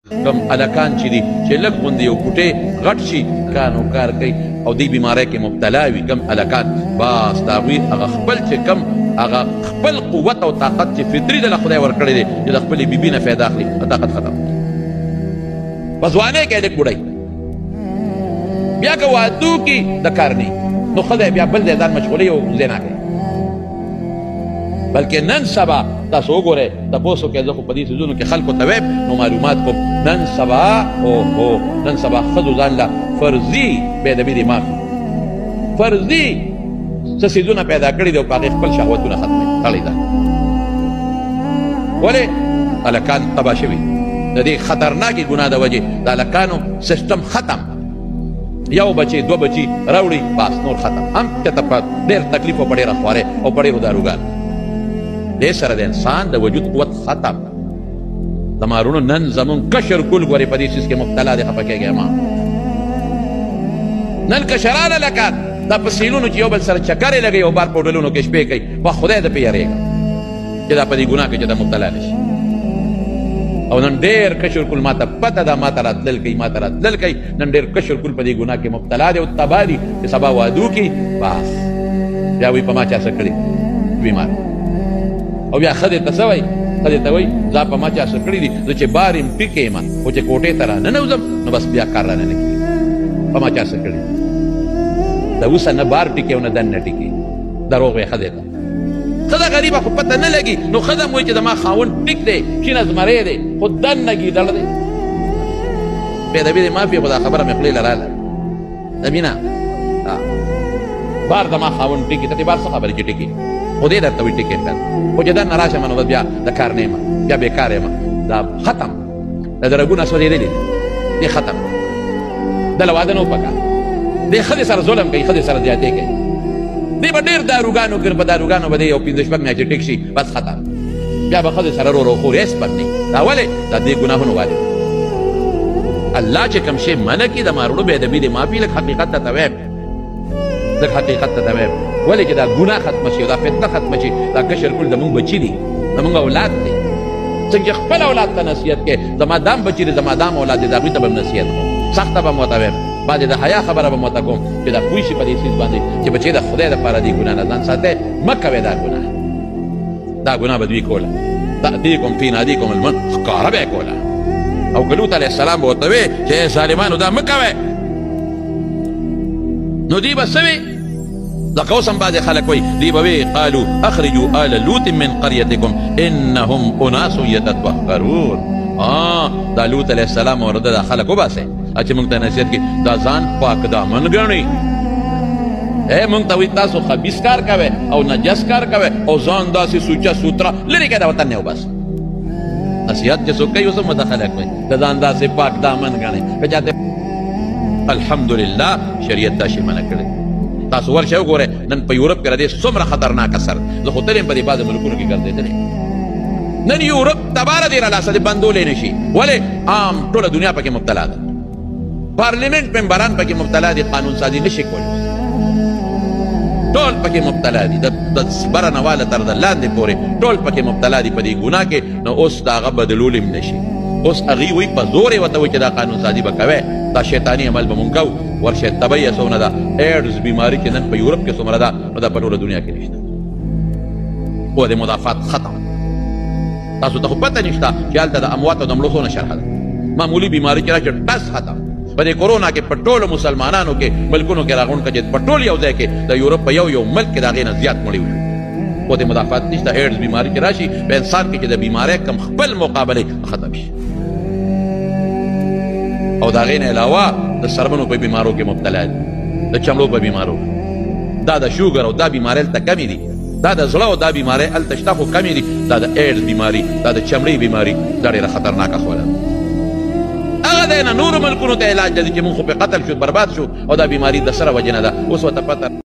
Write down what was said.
کم الکان چې دي چې لږ غوندې یو کوټې غټ شي کانو کار کوي او دې بیمارۍ کې مبتلا وي. کم الکان بس د هغوی هغه خپل چې کم هغه خپل قوت او طاقت چې فطري د خدای ورکړی دی چې د خپلې بیبي نه فایده اخلي، طاقت ختم. په ځوانۍ کې لږ بوډۍ بیا که واده وکړي د کار نه، نو ښځه بیا بل ځای ځان مشغولوي او زنا کوي. بلکې نن سبا تاسو وګورئ، تپوس وکړئ، زه خو په دې څیزونو کې خلکو ته وایم نو معلومات کوم. نن سبا اوهو نن سبا ښځو ځان له فرضي بې ادبي دې معافي فرضي څه څیزونه پیدا کړي دي او په هغې خپل شهوتونه ختموي. تړی ځان ولې هلکان تباه شوي د دې خطرناکې ګناه د وجې، د هلکانو سیستم ختم. یو بچی دوه بچی راوړي بس نور ختم. هم چېرته په ډېر تکلیف او په ډېره خوارۍ او په ډېرو داروګانو دې سره د انسان د وجود قوت ختم. زما وروڼو نن زمونږ کشر کول ګورې په دې څیز کې مبتلا دی، خفه کېږی ما. نن کشران هلکان دا په سیلونو چې یو بل سره چکرې لګوي او بار په هوټلونو کې شپې کوي، په خدای د پې یارېږم چې دا په دې ګناه کې چې دا مبتلا نه شي. او نن ډېر کشر کول ماته پته ده، ماته راتلل کوي، ماته راتلل کوي. نن ډېر کشر کول په دې ګناه کې مبتلا دی او تباه دي چې سبا واده وکړي بس بیا وایي په ما چا څه کړي بیمار. او بیا ښځې ته څه وایي؟ ښځې ته وایي ځا په ما چا څه کړي دي، زه چې بار یم ټیکې یم، خو چې کوټې ته راننوځم نو بس بیا کار رانه نه کېږي. په ما چا څه کړي؟ د اوسه نه بار ټیکې او نه دننه ټیکې. دروغ وایي ښځې ته. ښځه غریبه خو پته نه لګي، نو ښځه هم وایي چې زما خاوند ټیک دی، شینه زمری دی، خو دننه ګیدړ دی. بې ادبي دې معافي، خو دا خبره مې خولې له راله. امینه بار زما خاوند ټیکي، ته دې بار څه خبرې چې ټیکي؟ خو دې درته وایي ټیکې ښه، خو چې دننه راشم نو بس بیا د کار نه یم، بیا بېکاره یم. دا ختم، دا د رګونه سوځېدلي دي، دې ختم، د له واده نه و پکار. دې ښځې سره ظلم کوي، ښځې سره زیاتی کوي. دې به ډېر داروګانو کړي، په داروګانو به دې یو پنځه شپږ میاشتې ټیک شي بس ختم. بیا به ښځې سره ورو خوري، هېڅ به نه. دا ولې؟ دا دې ګناهونو والې. الله چې کوم شی منع کړي د ماروړو بې ادبي دې معافي. لږ حقیقت ته وایم، لږ حقیقت ته وایم، ولې چې دا ګناه ختمه شي او دا فتنه ختمه شي. دا کشر کول زمونږ بچي دي، زمونږ اولاد دی. څنګه چې خپل اولاد ته نصیحت کوې، زما دام بچي دی، زما دام اولاد دی، د هغوی ته به هم نصیحت کوم، سخته به هم ورته وایم، بعضې د حیا خبره به هم ورته کوم چې دا پوه شي په دې څیز باندې چې بچی د خدای دپاره دې ګناه نه ځان ساتئ، مه کوئ دا ګناه. دا ګناه به دوی کوله، تأتیکم فی نادیکم المن، ښکاره به یې کوله. او که لوط علیه السلام به ورته وایي چې ای ظالمانو دا مه کوئ، نو دوی به څه وي؟ لکه اوس هم بعضې خلک وایي، دوی به وایي قالو اخرجوا آل لوط من قریتکم انهم اناس یتطهرون. دا لوط علیه السلام ورته دا خلک وباسئ چې موږ ته نصیحت کوي، دا ځان پاک دامن ګڼي. ای موږ ته وایي تاسو خبیث کار کوئ او نجس کار کوئ او ځان داسې سوچه سوتره لرې کړئ، د وطن نه وباسئ. نصیحت چې څوک کوي اوس هم ورته خلک وایي د ځان داسې پاک دامن ګڼي. که چاته الحمدلله شریعت دا شی منع کړی. تاسو ورشئ وګورئ نن په یورپ کې دې څومره خطرناک اثر. زه خو تل یم په دې بعضې ملکونو کې ګرځېدلی. نن یورپ تباره دی را لاسه دې بندولی نه شي. ولې؟ عام ټوله دنیا پکې مبتلا ده، پارلیمنت ممبران پکې مبتلا دي، قانون سازي نشي کولی، ټول پکې مبتلا دي، د بره نه واله تر د لاندې پورې ټول پکې مبتلا دي په دې ګناه کې. نو اوس د هغه بدلول هم نه شي. اوس هغوی وایي په زور یې ورته وایي چې دا قانون سازي به کوئ، دا شیطاني عمل به مونږ کوو. ورشئ تبعیه څونه ده، ایډز بیماري چې نن په یورپ کې څومره ده نو دا په ټوله دنیا کې نشته. قوت مدافعت ختم. تاسو ته خو پته نشته چې هلته د امواتو د مړو څونه شرح ده. معمولي بیماري چې راشي ټس ختم. په دې کورونا کې په ټولو مسلمانانو کې ملکونو کې راغونډ کړه چې په ټول یو ځای کې د یورپ په یو یو ملک کې د هغې نه زیات مړي وشو. قوت مدافعت نشته. ایډز بیماري چې راشي په انسان کې چې د بیمارۍ کم خپل مقابلې ختم شي. او د هغې نه علاوه د څرمنو په بیمارو کې مبتلا دي، د چمړو په بیمارو، دا د شوګر او دا بیمارۍ هلته کمې دي، دا د زړه او دا بیمارۍ هلته شته خو کمې دي. دا د ایډز بیماري، دا د چمړې بیماري، دا ډېره خطرناکه خوله ده. هغه ځای نه نورو ملکونو ته علاج لري چې موږ خو پرې قتل شو، برباد شو، او دا بیماري د سره وجې نه ده. اوس ورته پته